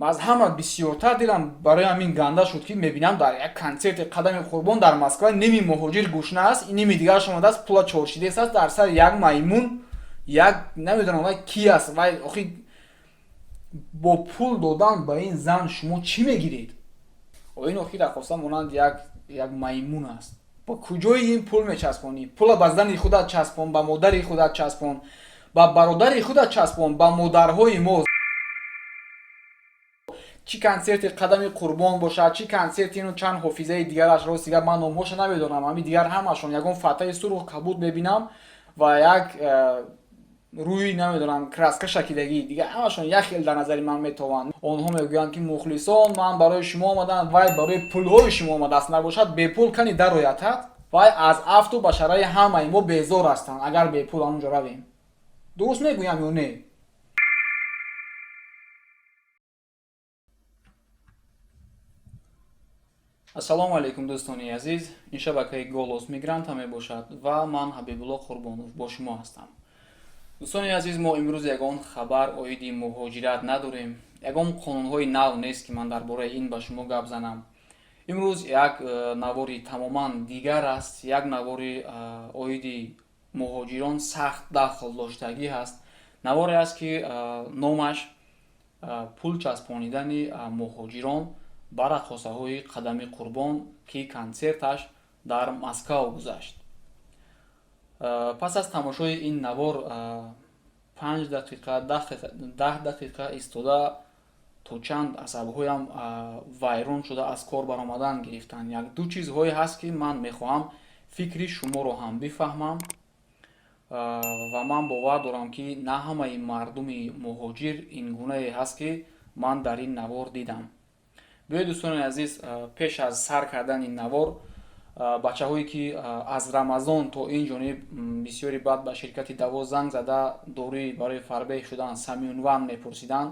Аз ҳама бисёртар дилам барои ҳамин ганда шуд, ки мебинам дар як консерти Қадами Қурбон дар Москва ними муҳоҷир гушна аст, ними дигараш омадааст, пула чоршидес аст дар сари як маймун, як намедонам вай ки аст. Вай охи бо пул додан ба ин зан шумо чӣ мегиред? Ин охи раққоса монанд як маймун аст. Ба куҷои ин пул мечаспонӣ? Пула ба зани худат часпон, ба модари худат часпон, ба бародари худат часпон, ба модарҳои мо. Чӣ консерти Қадами Қурбон бошад, чӣ консерти ину чанд ҳофизаи дигараш, рост дигар ман номҳоша намедонам, ҳами дигар ҳамашон ягон фатаи сурху кабуд мебинам ва як рӯи намедонам краска шакидагӣ, дигар ҳамашон як хел дар назари ман метованд. Онҳо мегӯянд, ки мухлисон, ман барои шумо омадам. Вай барои пулҳои шумо омадааст, набошад бепул кани дароятад. Вай аз афту башараи ҳамаи мо безор ҳастанд, агар бепул ҳамонҷо равем. Дуруст мегӯям ё не? Ассалому алайкум, дӯстони азиз! Ин шабакаи Голос Мигранта мебошад ва ман Ҳабибулло Қурбонов бо шумо ҳастам. Дӯстони азиз, мо имрӯз ягон хабар оиди муҳоҷират надорем, ягон қонунҳои нав нест, ки ман дар бораи ин ба шумо гап занам. Имрӯз як навори тамоман дигар аст, як навори оиди муҳоҷирон сахт дахл доштагӣ ҳаст. Наворе аст, ки номаш пул часпонидани муҳоҷирон ба раққосаҳои Қадами Қурбон, ки консерташ дар Москав гузашт. Пас аз тамошои ин навор 5 дақиқа, 10 дақиқа истода то чанд асабҳоям вайрон шуда, аз кор баромадан гирифтанд. Як ду чизҳое ҳаст, ки ман мехоҳам фикри шуморо ҳам бифаҳмам, ва ман бовар дорам, ки на ҳамаи мардуми муҳоҷир ин гунае ҳаст, ки ман дар ин навор дидам. Биёед, дӯстони азиз, пеш аз сар кардани навор, бачаҳое, ки аз Рамазон то ин ҷониб бисёри баъд ба ширкати Даво занг зада, доруи барои фарбеҳ шудан Самюнван мепурсиданд,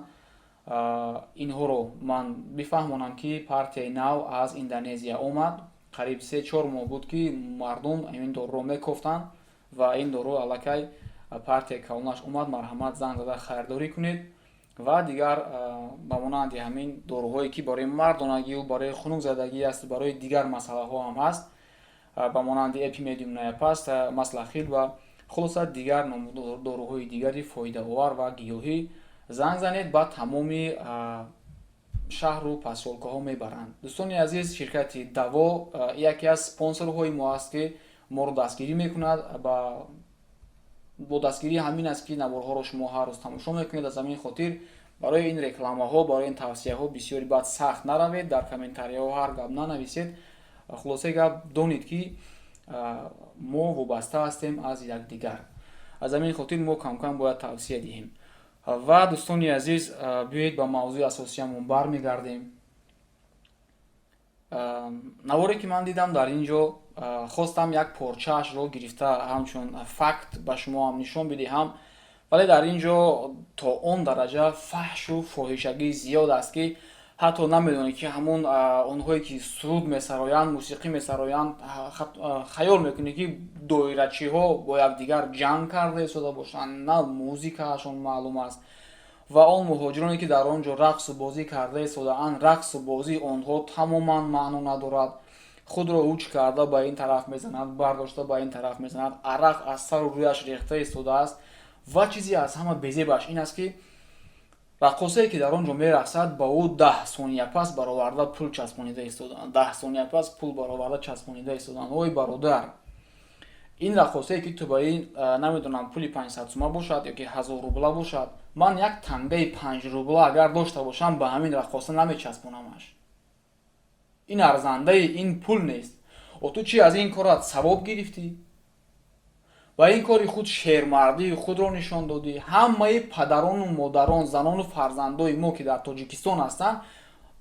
инҳоро ман бифаҳмонам, ки партияи нав аз Индонезия омад. Қариб 3-4 моҳ буд, ки мардум ин доруро мекофтанд ва ин дору аллакай партияи калонаш омад. Марҳамат, занг зада харидорӣ кунед. Ва дигар ба монанди ҳамин доруҳое, ки барои мардонагию барои хунукзадагӣ аст, барои дигар масъалаҳо ҳам ҳаст, ба монанди Эпимедиум паста, маслахил ва хулоса дигар доруҳои дигари фоидаовар ва гиёҳӣ, занг занед, ба тамоми шаҳру посёлкаҳо мебаранд. Дӯстони азиз, ширкати Даво яке аз спонсорҳои мо аст, ки моро дастгирӣ мекунад. Бо дастгирии ҳамин аст, ки наворҳоро шумо ҳар рӯз тамошо мекунед. Аз ҳамин хотир барои ин рекламаҳо, барои ин тавсияҳо бисёри баъд сахт наравед, дар комментарияҳо ҳар гап нанависед. Хулосаи гап, донед, ки мо вобаста ҳастем аз якдигар, аз ҳамин хотир мо камкам бояд тавсия диҳем. Ва дӯстони азиз, биёед ба мавзӯи асосиямон бармегардем. Наворе, ки ман дидам дар ин ҷо, хостам як порчаашро гирифта ҳамчун факт ба шумо ҳам нишон бидиҳам, вале дар ин ҷо то он дараҷа фаҳшу фоҳишагӣ зиёд аст, ки ҳатто намедонед, ки ҳамон онҳое, ки суруд месароянд, мусиқӣ месароянд, хаёл мекунед, ки доирачиҳо бо якдигар ҷанг карда истода бошанд, на музикаашон маълум аст. Ва он муҳоҷироне, ки дар он ҷо рақсу бозӣ карда истодаанд, рақсу бозии онҳо тамоман маъно надорад. Худро уч карда ба ин тараф мезанад, бардошта ба ин тараф мезанад, арақ аз сару рӯяш рехта истодааст. Ва чизе аз ҳама безебаш ин аст, ки раққосае, ки дар он ҷо мерақсад, ба ӯ 10 сония пас бароварда пул часпонида истоданд, 10 сония пас пул бароварда часпонида истоданд. Ой бародар, ин раққосае, ки ту ба ин намедонам пули 500 сума бошад ё ки 1000 рубла бошад, ман як тангаи 5 рубла агар дошта бошам, ба ҳамин раққоса намечаспонамаш. Ин арзандаи ин пул нест. О ту чӣ аз ин корат савоб гирифтӣ? Ба ин кори худ шермардии худро нишон додӣ? Ҳамаи падарону модарон, занону фарзандои мо, ки дар Тоҷикистон ҳастанд,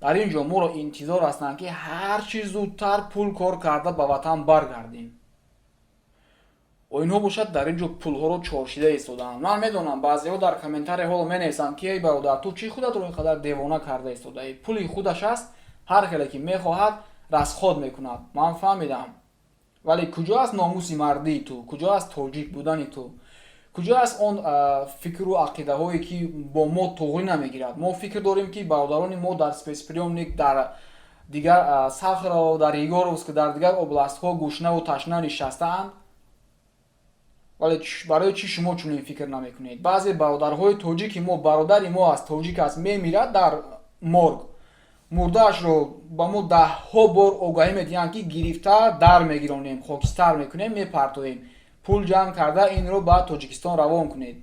дар ин ҷо моро интизор ҳастанд, ки ҳар чӣ зудтар пул кор карда ба ватан баргардем. Инҳо бошад, дар ин ҷо пулҳоро чоршида истодаанд. Ман медонам, баъзеҳо дар комментария ҳоло менависанд, ки эй бародар, ту чӣ худатро ин қадар девона карда истодаӣ? Пули худаш аст, ҳар хеле ки мехоҳад расход мекунад. Ман фаҳмидам, вале куҷо аст номуси мардии ту? Куҷо аст тоҷик будани ту? Куҷо аст он фикру ақидаҳое, ки бо мо туғрӣ намегирад? Мо фикр дорем, ки бародарони мо дар спецприёмник, дар дигар Сахарово, дар Егоровск, дар дигар областҳо гушнаву ташна нишастаанд. Вале барои чӣ шумо чунин фикр намекунед? Баъзе бародарҳои тоҷики мо, бародари мо аст, тоҷик аст, мемирад дар морг, мурдаашро ба мо даҳҳо бор огаҳӣ медиҳанд, ки гирифта дар мегиронем, хокистар мекунем, мепартоем, пул ҷамъ карда инро ба Тоҷикистон равон кунед.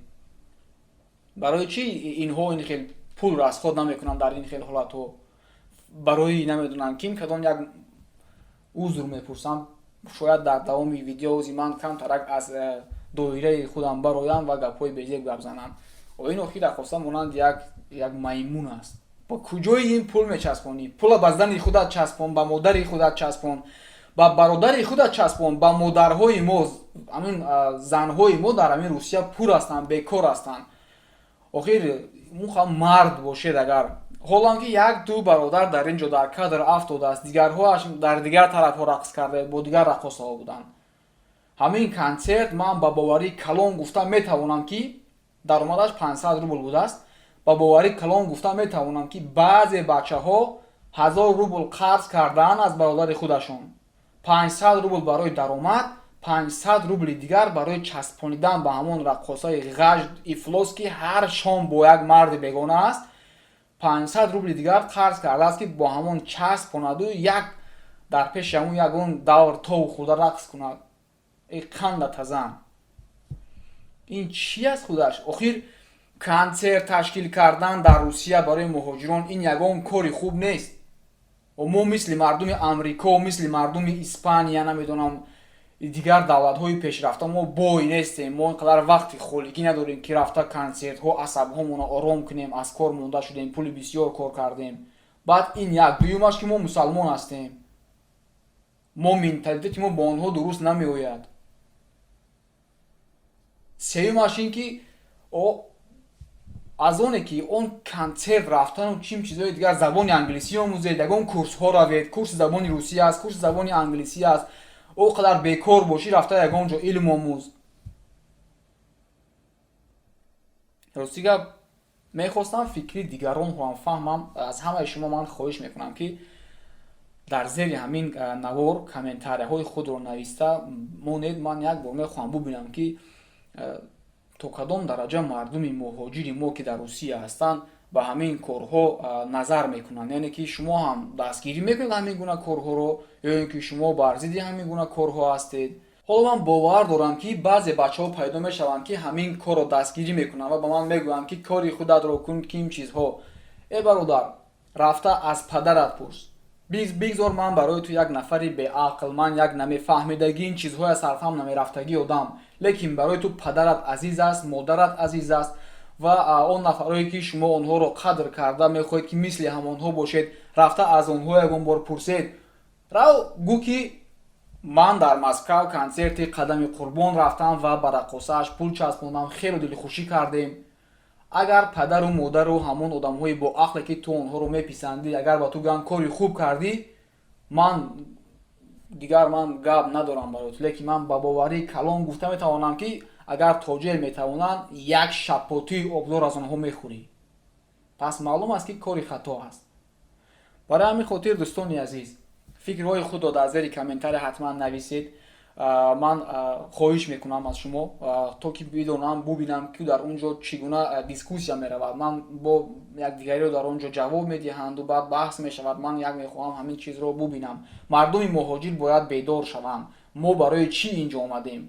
Барои чӣ инҳо ин хел пул расход намекунанд дар ин хел ҳолатҳо? Барои намедонам ким кадом як узр мепурсам, шояд дар давоми видеози ман камтарак аз доираи худам бароям ва гапҳои безеб гап занам. Ин охир раққоса монанд як маймун аст. Ба куҷои ин пул мечаспонӣ? Пула ба зани худат часпон, ба модари худат часпон, ба бародари худат часпон, ба модарҳои мо. Ҳамин занҳои мо дар ҳамин Русия пур ҳастанд, бекор ҳастанд. Охир муха мард бошед агар. Ҳолан ки як ду бародар дар ин ҷо дар кадр афтодааст, дигарҳоаш дар дигар тарафҳо рақс карда, бо дигар раққосаҳо буданд. Ҳамин консерт, ман ба боварии калон гуфта метавонам, ки даромадаш 500 рубл будааст. Ба боварии калон гуфта метавонам, ки баъзе бачаҳо 1000 рубл қарз кардаанд аз бародари худашон: 500 рубл барои даромад, 500 рубли дигар барои часпонидан ба ҳамон раққосаи ғаж ифлос, ки ҳар шом бо як марди бегона аст. 500 рубли дигар қарз кардааст, ки бо ҳамон часпонаду як дар пеши ҳамон ягон давр тов хӯрда рақс кунад. Э, қанда тазан, ин чӣ аст худаш? Охир консерт ташкил кардан дар Русия барои муҳоҷирон ин ягон кори хуб нест. Мо мисли мардуми Амрико, мисли мардуми Испания, намедонам, дигар давлатҳои пешрафта, мо бой нестем. Мо ин қадар вақти холигӣ надорем, ки рафта консертҳо асабҳомонро ором кунем. Аз кор монда шудем, пули бисёр кор кардем. Баъд ин як, дуюмаш, ки мо мусалмон ҳастем, мо менталитети мо бо онҳо дуруст намеояд. Сеюмаш ин ки аз оне ки он консерт рафтану чим чизҳои дигар, забони англисӣ омӯзед, ягон курсҳо равед. Курси забони русӣ аст, курси забони англисӣ аст. О қадар бекор бошӣ, рафта ягон ҷо илм омӯз. Рости гап, мехостам фикри дигаронро фаҳмам. Аз ҳамаи шумо ман хоҳиш мекунам, ки дар зери ҳамин навор комментарияҳои худро нависта монед. Ман як бор мехоҳам бубинам, ки то кадом дараҷа мардуми муҳоҷири мо, ки дар Русия ҳастанд, ба ҳамин корҳо назар мекунанд. Яъне ки шумо ҳам дастгирӣ мекунед ҳамин гуна корҳоро ё ин ки шумо бар зидди ҳамин гуна корҳо ҳастед? Ҳоло ман бовар дорам, ки баъзе бачаҳо пайдо мешаванд, ки ҳамин корро дастгирӣ мекунанд ва ба ман мегӯянд, ки кори худатро кун, ким чизҳо. Э, бародар, рафта аз падарат пурс. Бигзор ман барои ту як нафари беақл, ман як намефаҳмидагӣ, ин чизҳоя сарфаҳм намерафтагӣ одам, лекин барои ту падарат азиз аст, модарат азиз аст ва он нафарое, ки шумо онҳоро қадр карда мехоҳед, ки мисли ҳамонҳо бошед, рафта аз онҳо ягон бор пурсед. Рав, гӯ, ки ман дар Москав консерти Қадами Қурбон рафтам ва ба раққосааш пул часпондам, хело дилхушӣ кардем. Агар падару модару ҳамон одамҳои боақле, ки ту онҳоро меписандӣ, агар ба ту гӯянд, кори хуб кардӣ, ман дигар ман гап надорам барои ту. Лекин ман ба боварии калон гуфта метавонам, ки агар тоҷир метавонанд, як шапотии обдор аз онҳо мехӯрӣ. Пас маълум аст, ки кори хато аст. Барои ҳамин хотир, дӯстони азиз, фикрҳои худро дар зери комментария ҳатман нависед. Ман хоҳиш мекунам аз шумо, то ки бидонам, бубинам, ки дар он ҷо чӣ гуна дискуссия меравад. Ман бо якдигариро дар он ҷо ҷавоб медиҳанду баъд баҳс мешавад. Ман як мехоҳам ҳамин чизро бубинам. Мардуми муҳоҷир бояд бедор шаванд. Мо барои чӣ ин ҷо омадем?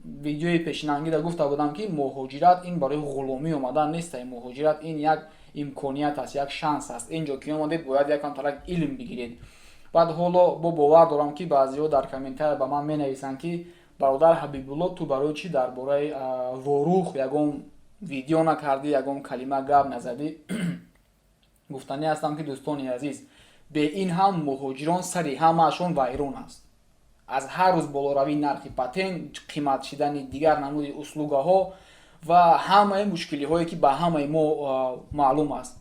Видеои пешинангида гуфта будам, ки муҳоҷират ин барои ғуломӣ омадан нест. Муҳоҷират ин як имконият аст, як шанс аст. Ин ҷо ки омадед, бояд якам тарак илм бигиред. Баъд ҳоло бо бовар дорам, ки баъзеҳо дар комментария ба ман менависанд, ки бародар Ҳабибулло, ту барои чӣ дар бораи Ворух ягон видео накардӣ, ягон калима гап назадӣ? Гуфтанӣ ҳастам, ки, дӯстони азиз, бе ин ҳам муҳоҷирон сари ҳамаашон вайрон аст аз ҳар рӯз болоравии нархи патент, қимат шидани дигар намуди услугаҳо ва ҳамаи мушкилиҳое, ки ба ҳамаи мо маълум аст.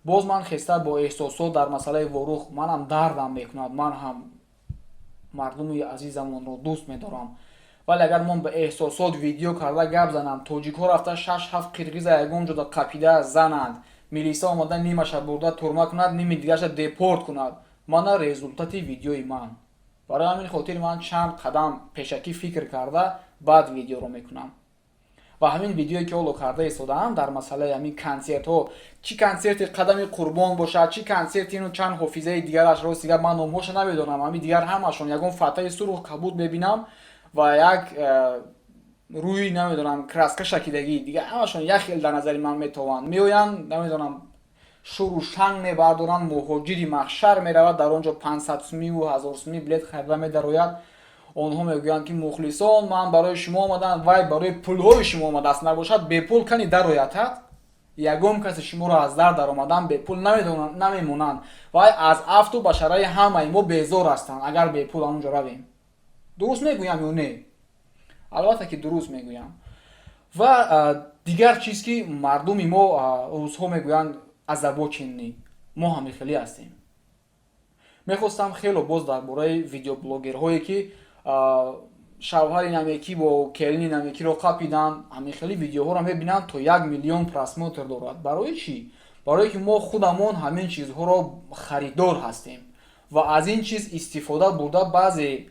Боз ман хеста бо эҳсосот дар масъалаи Ворух, манам дардам мекунад, ман ҳам мардуми азизамонро дӯст медорам. Вале агар ман ба эҳсосот видео карда гап занам, тоҷикҳо рафта шаш ҳафт қирғиза ягон ҷода қапида зананд, милиса омада нимаша бурда турма кунад, ними дигарша депорт кунад, мана результати видеои ман. Барои ҳамин хотир ман чанд қадам пешакӣ фикр карда, баъд видеоро мекунам. Ва ҳамин видеое, ки ҳоло карда истодаам дар масъалаи ҳамин консертҳо, чӣ консерти Қадами Қурбон бошад, чӣ консерти ину чанд ҳофизаи дигараш, рости гап, ман номҳоша намедонам. Ҳамин дигар ҳамашон ягон фатаи сурху кабуд мебинам ва як рӯи, намедонам, краска шакидагӣ. Дигар ҳамашон як хел дар назари ман метованд. Меоянд, намедонам, шуру шанг мебардоранд, муҳоҷири маҳшар меравад дар он ҷо, 500 сумиву 1000 сумӣ билет харида медарояд. Онҳо мегӯянд, ки мухлисон, ман барои шумо омадам. Вай барои пулҳои шумо омадааст, набошад бепул кани дароятад. Ягон касе шуморо аз дар даромадан бепул намемонанд. Вай аз афту башараи ҳамаи мо безор ҳастанд, агар бепул ҳамонҷо равем. Дуруст мегӯям ё не? Албатта, ки дуруст мегӯям. Ва дигар чиз, ки мардуми мо, русҳо мегӯянд, озабоченный, мо ҳамихелӣ ҳастем. Мехостам хело боз дар бораи видеоблогерҳое, ки шавҳари намекӣ бо келини намекиро қапиданд, ҳамин видеоҳоро мебинанд, то 1 миллион просмотр дорад. Барои чӣ? Барое ки мо худамон ҳамин чизҳоро харидор ҳастем ва аз ин чиз истифода бурда, баъзе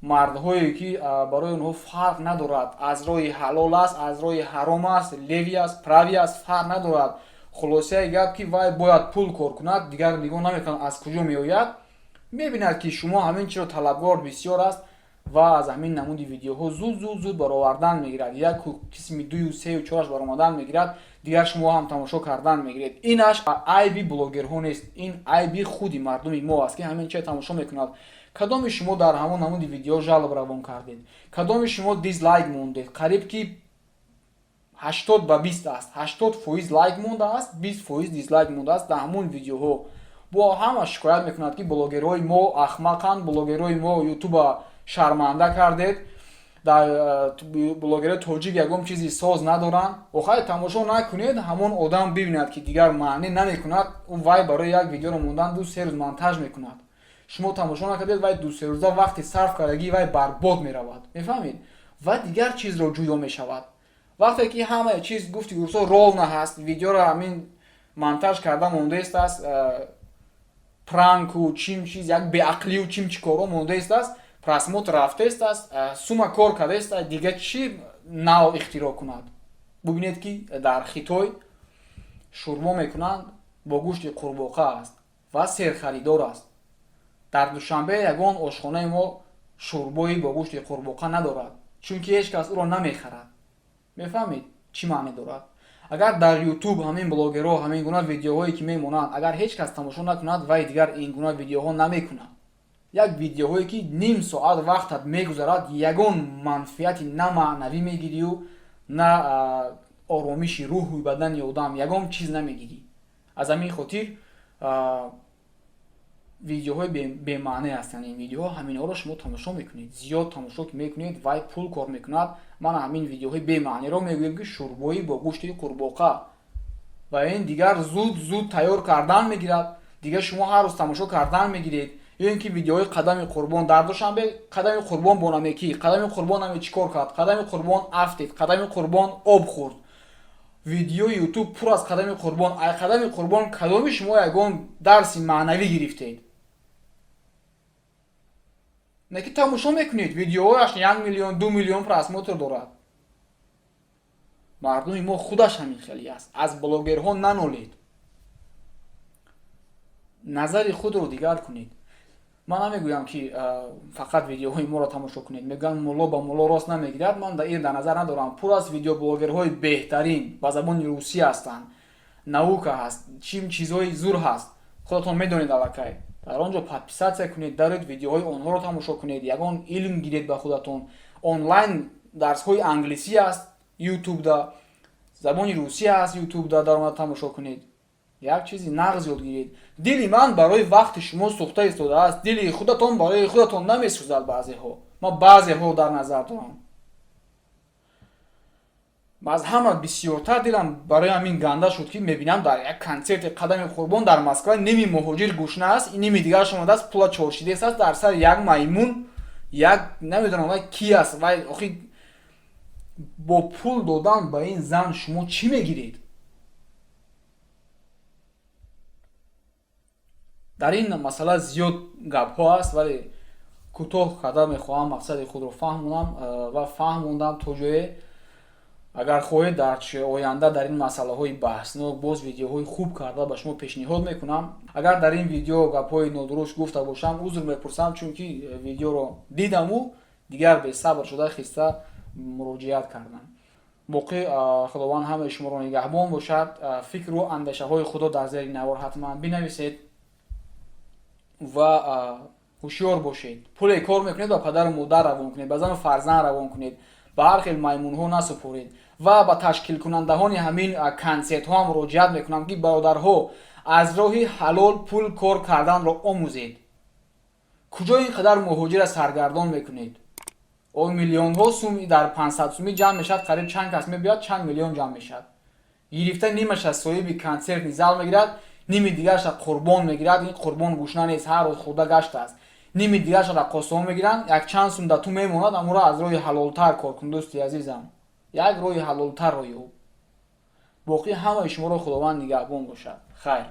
мардҳое, ки барои онҳо фарқ надорад, аз роҳи ҳалол аст, аз роҳи ҳаром аст, левый аст, правый аст, фарқ надорад. Хулосаи гап, ки вай бояд пул кор кунад, дигар нигоҳ намекунад, аз куҷо меояд. Мебинад, ки шумо ҳамин чиро талабгор бисёр аст ва аз ҳамин намуди видеоҳо зуд, зуд, зуд баровардан мегирад. Як қисми дую, сею, чораш баромадан мегирад, дигар шумо ҳам тамошо кардан мегиред. Инаш айби блогерҳо нест, ин айби худи мардуми мо аст, ки ҳамин чиро тамошо мекунад. Кадоми шумо дар ҳамон намуди видео жалоба равон кардед? Кадоми шумо дизлайк мондед? Қариб ки 80 ба 20 аст, 80% лайк мондааст, 20% дизлайк мондааст дар ҳамон видеоҳо. Бо ҳама шикоят мекунад, ки блогерҳои мо ахмақанд, блогерҳои мо Ютуба шарманда кардед, дар блогерҳои тоҷик ягон чизи соз надоранд. Охай, тамошо накунед, ҳамон одам бибинад, ки дигар маънӣ намекунад. Вай барои як видеоро мондан 2-3 рӯз монтаж мекунад. Шумо тамошо накардед, вай 2-3 рӯза вақти сарф кардагии вай барбод меравад, мефаҳмед? Ва дигар чизро ҷӯё мешавад. Вақте ки ҳамаи чиз, гуфти урсо, ровно ҳаст, видеоро ҳамин монтаж карда мондааст аст, пранку чим чиз, як беақлию чим чи корҳо мондааст аст, просмотр рафтааст аст, сума кор кардааст, дигар чӣ нав ихтироъ кунад? Бубинед, ки дар Хитой шӯрбо мекунанд, бо гӯшти қурбоқа аст ва серхаридор аст. Дар Душанбе ягон ошхонаи мо шӯрбои бо гӯшти қурбоқа надорад, чунки ҳеҷ кас ӯро намехарад. Мефаҳмед, чӣ маъне дорад? Агар дар Ютуб ҳамин блогерҳо ҳамин гуна видеоҳое, ки мемонанд, агар ҳеҷ кас тамошо накунад, вай дигар ин гуна видеоҳо намекунад. Як видеоҳое, ки ним соат вақтат мегузарад, ягон манфиати на маънавӣ мегирию, на оромиши рӯҳу бадани одам, ягон чиз намегирӣ. Аз ҳамин хотир видеоҳои бемаъне ҳастанд ин видеоҳо. Ҳаминҳоро шумо тамошо мекунед, зиёд тамошо мекунед, вай пул кор мекунад. Ман ҳамин видеоҳои бемаънеро мегӯем, ки шӯрбои бо гӯшти қурбоқа ва ин дигар зуд, зуд тайёр кардан мегирад, дигар шумо ҳар рӯз тамошо кардан мегиред. Ё ин ки видеоҳои Қадами Қурбон дар Душанбе, Қадами Қурбон бо намекӣ, Қадами Қурбон наме чӣ кор кард, Қадами Қурбон афтед, Қадами Қурбон об хӯрд. Видеои Ютуб пур аз Қадами Қурбон. Ай Қадами Қурбон кадоми шумо ягон дарси маънавӣ гирифтед? Не ки тамошо мекунед, видеоҳояш 1 миллион, 2 миллион просмотр дорад. Мардуми мо худаш ҳамин хеле аст. Аз блогерҳо нанолед, назари худро дигар кунед. Ман намегӯям, ки фақат видеоҳои моро тамошо кунед. Мегӯям, мулло ба мулло рост намегирад. Ман дар ин дар назар надорам. Пур аз видеоблогерҳои беҳтарин ба забони русӣ ҳастанд, наука ҳаст, чим чизҳои зур ҳаст, худатон медонед аллакай. Дар он ҷо подписаться кунед, даред, видеоҳои онҳоро тамошо кунед, ягон илм гиред ба худатон. Онлайн дарсҳои англисӣ аст Ютубда, забони русӣ аст Ютубда, даромада тамошо кунед, як чизи нағз ёд гиред. Дили ман барои вақти шумо сӯхта истодааст, дили худатон барои худатон намесӯзад. Баъзеҳо, ман баъзеҳо дар назар дорам. Аз ҳама бисёртар дилам барои ҳамин ганда шуд, ки мебинам, дар як консерти Қадами Қурбон дар Москва ними муҳоҷир гушна аст, ними дигараш омадааст, пула чоршидест аст, дар сари як маймун. Як намедонам, вай ки аст. Вай охи бо пул додан ба ин зан шумо чӣ мегиред? Дар ин масъала зиёд гапҳо аст, вале кӯтоҳ карда мехоҳам мақсади худро фаҳмонам ва фаҳмондам то ҷое. Агар хоҳед, дар оянда дар ин масъалаҳои баҳснок боз видеоҳои хуб карда ба шумо пешниҳод мекунам. Агар дар ин видео гапҳои нодуруст гуфта бошам, узр мепурсам, чунки видеоро дидаму дигар бесабр шуда хиста муроҷиат кардам. Боқӣ Худованд ҳамаи шуморо нигаҳбон бошад. Фикру андешаҳои худо дар зери навор ҳатман бинависед ва ҳушёр бошед. Пуле кор мекунед, ба падару модар равон кунед, ба зану фарзанд равон кунед, ба ҳар хел маймунҳо насупоред. Ва ба ташкилкунандаҳони ҳамин консертҳо ҳам муроҷиат мекунам, ки бародарҳо, аз роҳи ҳалол пул кор карданро омӯзед. Куҷо ин қадар муҳоҷира саргардон мекунед? О миллионҳо сум дар 500 сумӣ ҷамъ мешавад, қариб чанд кас мебиёд, чанд миллион ҷамъ мешавад. Гирифта нимаша соҳиби консертни зал мегирад, ними дигарша қурбон мегирад. Ин қурбон гӯшна нест, ҳар рӯз хӯрда гаштааст. Ними дигарша раққосҳо мегиранд, якчанд сум да ту мемонад. Амуро аз роҳи ҳалолтар кор кун, дӯсти азизам, як роҳи ҳалолтарро ёб. Боқӣ ҳамаи шуморо Худованд нигаҳбон бошад. Хайр.